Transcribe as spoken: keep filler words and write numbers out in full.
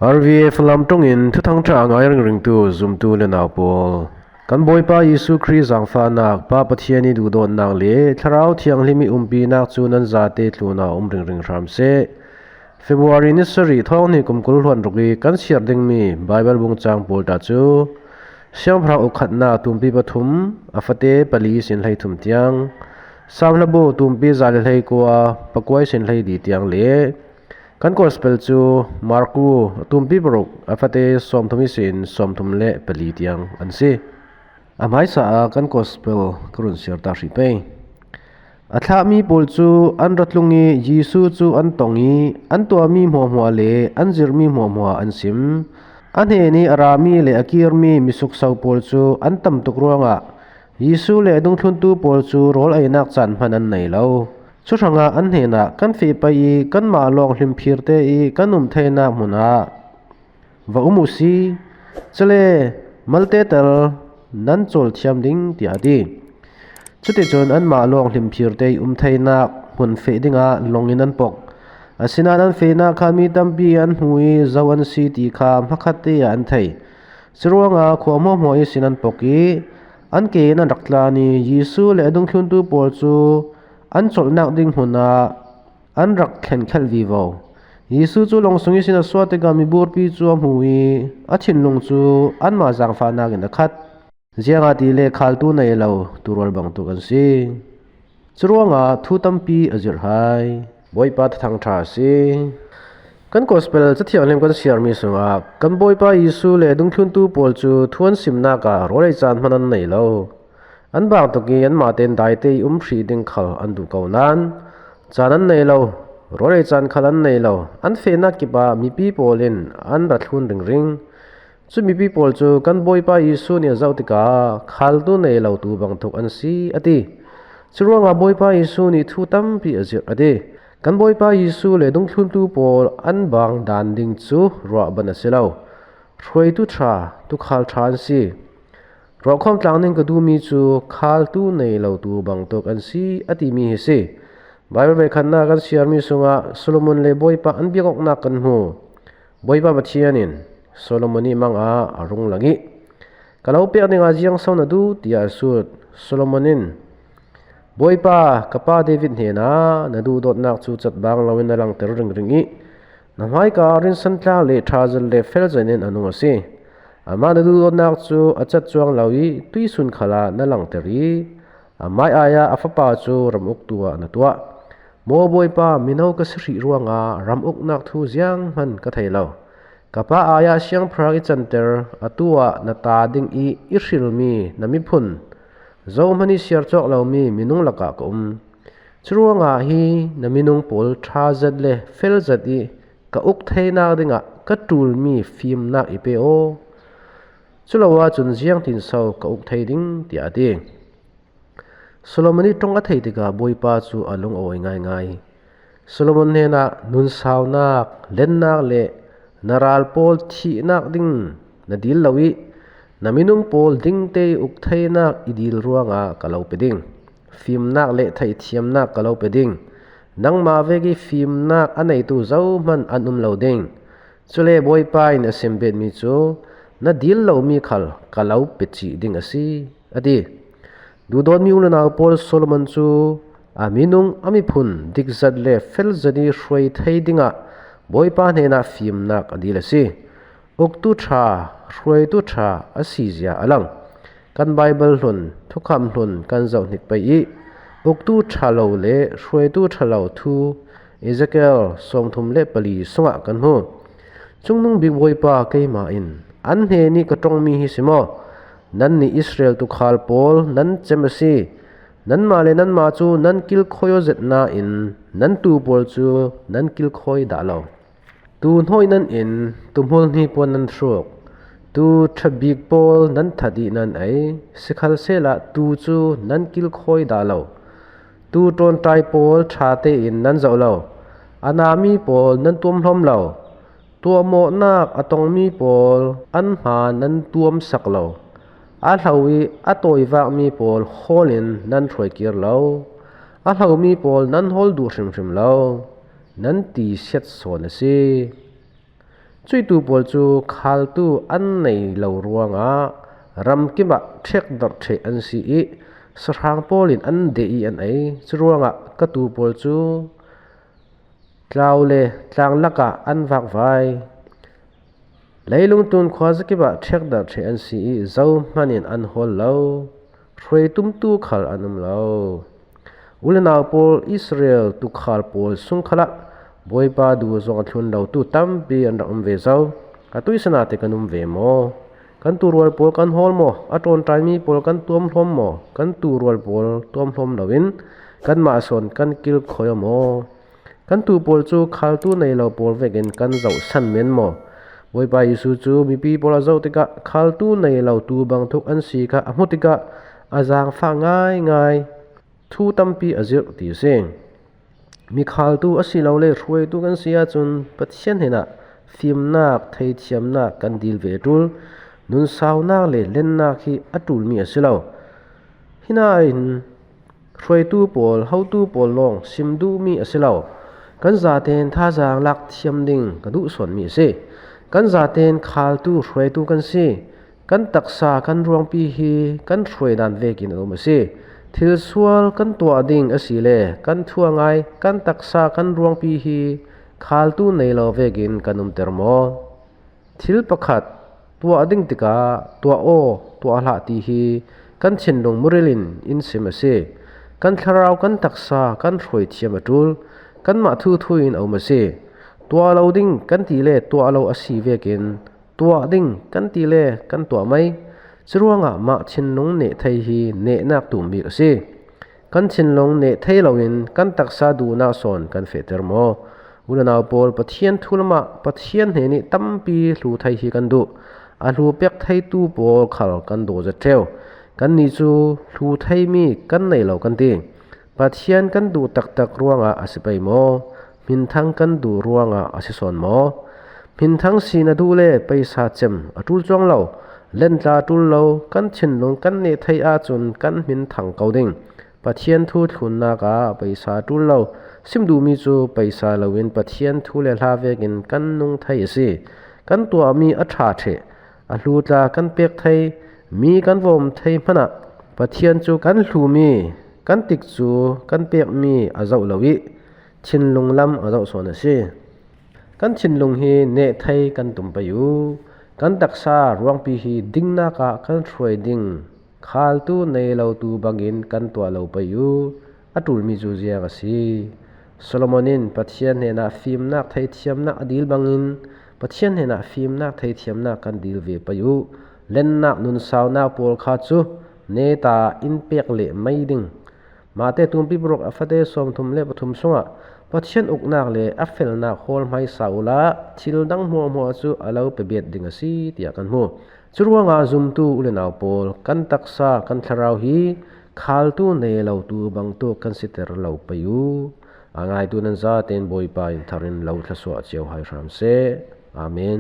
R V F lam ṭawngin thuthang ṭha a ngai ringringtu zumtu le nau pawl, kan Bawipa Jesu Khrih zangfahnak, Pa Pathian i duhdawtnak le Thlarau Thianghlim i umpinak cu nan zate tlunah um ringring hram seh. February ni sarih, thawng hnih kum kul hluan ruk i kan siar dingmi Baibal bungcang pawl ta cu Siangpahrang ukhatnak tumpi pathum, a fate pali sin hlei thum tiang, Sam hlabu tumpi za le hlei kua, pakua i sin hlei li tiang le kan Gospel cu Marku tumpi paruk, a fate sawmthum i sin sawmthum le pali tiang an si. A hmaisa ah kan Gospel ka run siar ta hrih pei. A thlahmi pawl cu an ra tlung i Jesu cu an tong i an tuahmi hmuahhmuah le an zirhmi hmuahhmuah an sim. A hnen i a rami le a kirmi mi sukso pawl cu an tam tuk ruangah Jesu le a dungthluntu pawl cu rawl einak caan hman an nei lo. Cu hrangah an hnenah, "Kan feh pei i kanmah lawng hlimphirte i kan um theinak hmun ah va um u si. Cule malte tal nan cawl thiam ding," tiah a ti. Cuticun anmah lawng hlimphirte i um theinak hmun feh dingah lawng in an pok. Asinain an fehnak kha mi tampi an hmu i zo an si ti kha hmakhatte ah an thei. Curuangah khua hmuahhmuah ihsin an pok i an ke in an rak tlan i Jesu le a dungthluntu pawl cu an colhnak ding hmun ah an rak thlenkhelh vivo. Jesu cu lawng sung ihsin a suah tikah miburpi cu a hmu i a thinlung cu anmah zangfahnak in a khat. Ziangahtile khaltu nei lo tuurual bangtuk an si. Curuangah thu tampi a zirh hai. Bawipa thuthang ṭha a si. Kan Gospel Cathianghlim kan siarmi sungah kan Bawipa Jesu le dungthluntu pawl cu thu an simnak ah rawl ei caan hman an nei lo. An bangtuk i anmah tein daite i um hrih ding khal an duh ko nain caan an nei lo, rawl ei caan khal an nei lo. An fehnak kip ah mipi pawl in an ra thlun ringring. Cu mipi pawl cu kan Bawipa Jesu nih a zoh tikah khaltu nei lo tuu bangtuk an si, a ti. Curuangah Bawipa Jesu nih thu tampi a zirh, a ti. Kan Bawipa Jesu le dungthluntu pawl an bang dan ding cu ruahban a si lo. Hruaitu ṭha, tuukhal ṭha an si. Ruahkhawm tlang ding ka duhmi cu khaltu nei lo tuu bangtuk an si, a timi hi si. Baibal voikhatnak kan siarmi sungah Solomon le Bawipa an biakawknak kan hmu. Bawipa Pathian in Solomon i mang ah a rung lang i, "Ka lo pek dingah ziang so na duh?" tiah a sut. Solomon in, "Bawipa, ka pa David hnenah na duhdawtnak cu catbang loin na langter ringring i, na hmaika rinsantlak le ṭhazet le felzet in a nung a si. Amah na duhdawtnak cu a cat cuang lo i tuisun khalah na langter i, a hmai ai ah a fapa cu ram uktu ah na tuah. Maw Bawipa, mino ka si hrih ruangah ram uknak thu zianghman ka thei lo. Ka pa ai ah siangpahrang i canter, atu ah na ta ding i i hrilmi na miphun zohman i siar cawk lomi minung lakah ka um. Curuangah hi na minung pawl ṭhazet le felzet i ka uk theinak dingah ka ṭulmi fimnak i pe aw. Culo ahcun ziangtin so ka uk thei ding?" tiah a ti. Solomon i ṭong a thei tikah Bawipa cu a lungawi ngaingai. Solomon hnenah, "Nun saunak, lennak le na ral pawl thihnak ding na dil lo i, na minung pawl dingte i uk theinak i dil ruangah ka lo pe ding. Fimnak le theihthiamnak ka lo pe ding. Nangmah vek i fimnak a neitu zohman an um lo ding. Cule Bawipa in a simbetmi cu na dil lomi khal ka lo pe cih ding a si," a ti. Duhdawtmi u le nau pawl, Solomon cu a minung, a miphun dikzat le felzat i hruai thei dingah Bawipa hnenah fimnak a dil a si. Uktu ṭha, hruaitu ṭha a si zia a lang. Kan Baibal hlun, Thukham hlun kan zoh hnik pei i, uktu ṭha lo le hruaitu ṭha lo thu Ezekiel sawmthum le pali sungah kan hmu. Cungnung bik Bawipa keimah in, "An hnen i ka ṭongmi hi si maw? Nannih Israel tuukhal pawl nan cem a si. Nanmah le nanmah cu nan kilkhawi aw zet nain nan tuu pawl cu nan kilkhawi dah lo. Tuu hnawi nan in, tuuhmul hnipuan nan hruk, tuu ṭha bik pawl nan that i nan ei, sikhalsehla tuu cu nan kilkhawi dah lo. Tuu ṭawnṭai pawl ṭha tein nan zoh lo, a nami pawl nan tuamhlawm lo, tuahmawhnak a tongmi pawl an hma nan tuamsak lo, a hlo i a tawivakmi pawl hawl in nan hruai kir lo, a hlomi pawl nan hawl duh hrimhrim lo, nan ti siat sawn a si." Cuih tuu pawl cu khaltu an nei lo ruangah ramkim ah ṭhekdarh ṭheh an si i sahrang pawl in an deh i an ei. Curuangah ka tuu pawl cu tlau le tlang lakah an vakvai. Leilung tlun khuazakip ah ṭhekdarh ṭheh an si i zohman in an hawl lo. Hruai tumtu khal an um lo. U le nau pawl, Israel tuukhal pawl sung khalah Bawipa duh zong a thlun lotu tampi an rak um ve zo. Atu ihsin ah te kan um ve maw? Kan tuurual pawl kan hawl maw? A ṭawnṭaimi pawl kan tuamhlawm maw? Kan tuurual pawl tuamhlawm loin kanmah sawn kan kilkhawi aw maw? Kan tuu pawl cu khaltu nei lo pawl vekin kan zohsan men maw? Bawipa Jesuh cu mipi pawl a zoh tikah khaltu nei lo tuu bangtuk an si kha a hmu tikah a zaangfah ngaingai. Thu tampi a zirh ti a si. Mikhaltu asilole hruaitu kan si ahcun Pathian hnenah fimnak, theithiamnak kan dil ve a ṭul. Nunsaunak le lennak hi a ṭulmi a si lo. Hi nain hruaitu pawl, hotu pawl lawng sim duhmi a si lo. Kan zaten thazaang lak thiam ding ka duh sawnmi a si. Kan zaten khaltu hruaitu kan si. Kan taksa, kan ruangpi hi kan hruai dan vekin a um a si. Thil sual kan tuah ding asile kan thu a ngai, kan taksa, kan ruangpi hi khaltu nei lo vekin kan umter maw? Thil pakhat tuah ding tikah tuah aw, tuah hlah ti hi kan thinlung muril in in sim a si. Kan thlarau, kan taksa kan hruai thiam a ṭul. Kanmah thuthu in a um a si. Tuah lo ding kan ti le tuah lo a si vekin tuah ding kan ti le kan tuah mai. Curuangah mah thinlung neh thei hi nehnak tum bik a si. Kan thinlung neh thei loin kan taksa duhnak sawn kan fehter maw? U le nau pawl, Pathian thu lamah Pathian hnenih tampi hlu thei hi kan duh. A hlu pek theitu pawl khal kan daw zet ṭheu. Kannih cu hlu theimi kan nei lo kan ti. Pathian kan duh taktak ruangah a si pei maw? Hminthang kan duh ruangah a si sawn maw? Hminthang si na duh le paisa cem a ṭul cuang lo, lentla a ṭul lo, kan thinlung kan neh thei ahcun kan hminthang ko ding. Pathian thu thlunnak ah paisa a ṭul lo, sim duhmi cu paisa loin Pathian thu le hla vekin kan nung thei a si. Kan tuahmi a ṭha ṭheh, a hlu tla kan pek thei, mi kan vawm thei hmanah Pathian cu kan hlumi, kan tikcu kan pekmi a zoh lo i thinlung lam a zoh sawn a si. Kan thinlung hi neh thei kan tum pei u. Kan taksa ruangpi hi dingnak ah kan hruai ding khaltu nei lo tuu bangin kan tuah lo pei u. A ṭulmi cu ziang a si. Solomon in Pathian hnenah fimnak theithiamnak a dil bangin Pathian hnenah fimnak theithiamnak kan dil ve pei u. Lennak, nunsaunak pawl kha cu neta in pek leh mei ding. Mate tumpi paruk a fate sawmthum le pathum sungah Pathian uknak le a felnak hawl hmaisa uhla thil dang hmuahhmuah cu a lo pe bet ding a si, tiah kan hmu. Curuangah zumtu u le nau pawl, kan taksa, kan thlarau hi khaltu nei lo tuu bangtuk kan siter lo pei u. A ngaitu nan zaten Bawipa in thar in lo thlasuah cio hai hram seh. Amen.